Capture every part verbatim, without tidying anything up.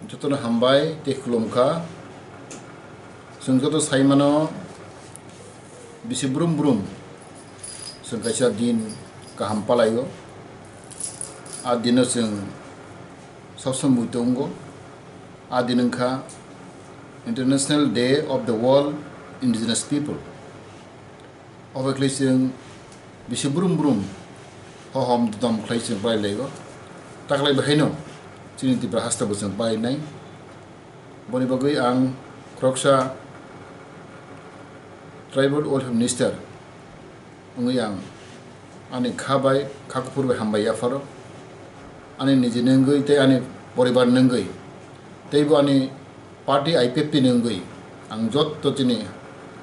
Jotono hambai tei khulumkha. Chwng joto saimano bisi brum brum chwng kaisa din kaham palaio. A dino chwng sob somoi tongo. A din wngkha International Day of the World Indigenous People. Obo khlai chwng bisi brum brum hohom dodom khlai chwng palai laio. Taklai bahaino chini Tripura haste bo chwng palai nai. Boni bagwi ang khoroksa Tribal Welfare Minister wngwi ang ani kha bai, kha kuphur bai hambai yapharo. Ani nijini wngwi tei ani poribar ni wngwi teibo ani party I P F T ni wngwi ang jotto chini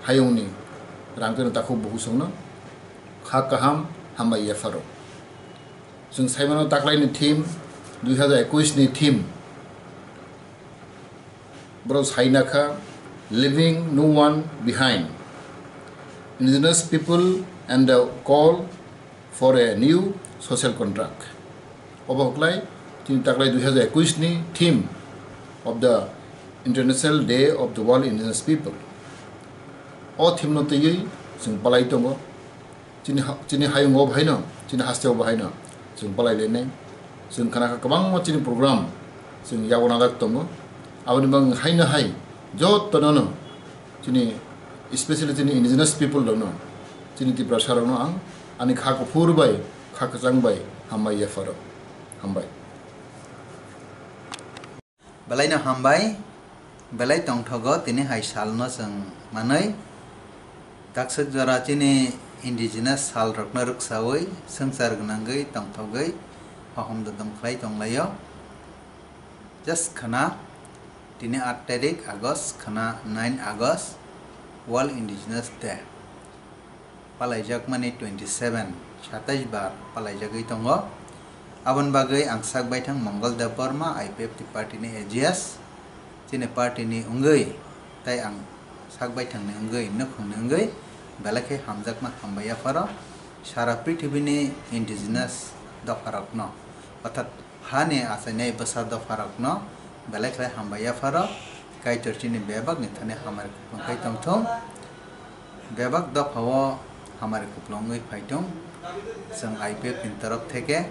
hayungni rang tei takhuk bukhuk songno kha kaham hambai yapharo. Chwng saimano taklaini theme, dui hazar ekush ni theme, borok saina kha Leaving No One Behind, Indigenous People and the Call for a New Social Contract. Obo hwklai chini taklai dui hazar ekush ni theme of the International Day of the World Indigenous People. O theme no twiwi chwng palai tongo. Chini ha-, chini hayungo bahaino, chini hasteo bahaino chwng palai lainai. Chwng khana kha kwbangma chini program chwng yago najak tongo. Aboni bagwi haino hai jotono no chini, especially chini indigenous people rokno, chini Tiprasa rokno ang ani kha kuphur bai, kha kwchang bai hambai yapharo. Hambai. Belai no hambai, belai tongthogo tini hai salno chwng manwi. Takswk jora chini indigenous sal rokno rwksawi swngchar gwnangwi tongthogwi hohom dodom khlai tonglaio. Just khwna tini aat tarik August, khwna nine August, World Indigenous Day. Palaijakmani twenty seven, satais bar palaijagwi tongo. Aboni bagwi ang sak baithang Mongol Debbarma, I P F T party ni A G S, chini party ni wngwi tei ang sak baithang ni wngwi, nukhung ni wngwi belai khe hamjakma hambai yapharo sara prithibini indigenous dopharokno, orthat hani achainai bwsa dopharokno belai khlai hambai yapharo. Kaitor chini bebak ni thani hamari kupulung khai tongthung. Bebak dopha o hamari kupulung wngwi phai tong. Chwng I P F ni torop theke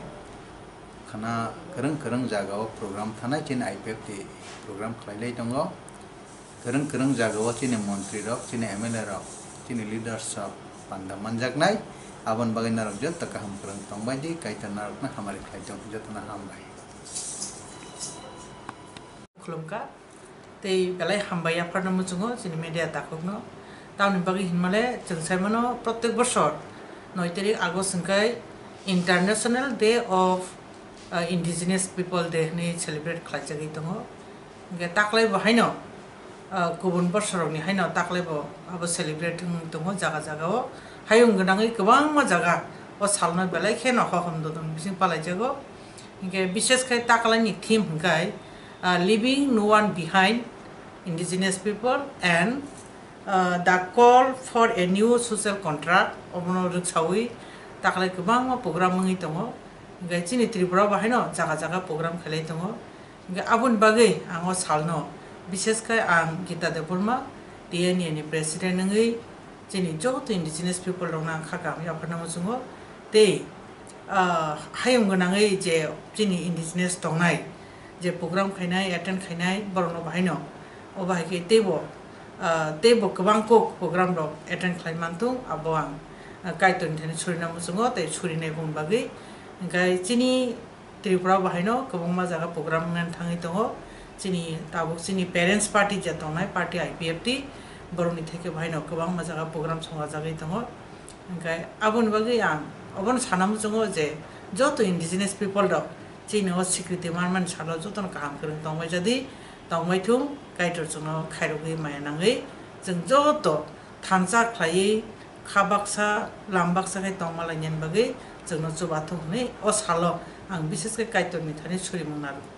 khwna kwrwng kwrwng jaga o program thanai chini I P F T program khlai lai tongo. Kwrwng kwrwng jaga o chini montri rok, chini M L A rok, chini leaders rok panda manjaknai. Aboni bagwi norok joto kaham kwrwng tongbai di, Kaitor norokno hamari khlai tong, jotono hambai. Khulumkha tei belai hambai yapharno muchungo chini media takhukno. Tamoni bagwi hinmale chwng saimano, protek bosor noi tarik August hwnkhe International Day of, uh, Indigenous People Day hwnwi celebrate khlaijagwi tongo. Hwnkhe taklai bo haino, ah, kubun bosorokni haino taklai bo abo celebrate wng tongo jaga jaga o. Hayung gwnangwi kwbangma jaga o salno belai kheno hohom dodom bising palaijago. Hwnkhe bishes khai taklaini theme hwnkhe, ah, Leaving No One Behind, Indigenous People and, ah, The Call for a New Social Contract, obono rwksawi taklai kwbangma program wngwi tongo. Hwnkhe chini Tripura o bo haino jaga jaga program khailai tongo. Hwnkhe aboni bagwi ang o salno, bishes khe ang Gita Debbarma, T N A ni president wngwi, chini joto indigenous people rokno ang kha kaham yapharna muchungo. Tei, ah, hayung gwnangwi je chini indigenous tongnai, je program khainai, attend khainai, borokno bahaino, o bahai khe teibo, ah, teibo kwbang kok program rok attend khlai manthung, abo ang, ah, Kaitorni thani surina muchungo, tei surinai boni bagwi. Hwnkhe chini Tripura o bahaino kwbangma jaga program wngna thangwi tongo. Chini tabuk chini parents party je tongnai party I P F T, borokni theke bahaino kwbangma jaga program songjagwi tongo. Hwnkhe aboni bagwi ang obono sana muchungo je joto indigenous people rok chini o sikriti manmani salo jotono kaham kwrwng tongbai jadi, tongbai thung, Kaitor chwngno khairogwi maya nangwi chwng joto thansa khlaiwi kha baksa, lam baksa khe tongma lainani bagwi chwngno chubathung hwnwi o salo ang bishes khe Kaitorni thani surimung narwk.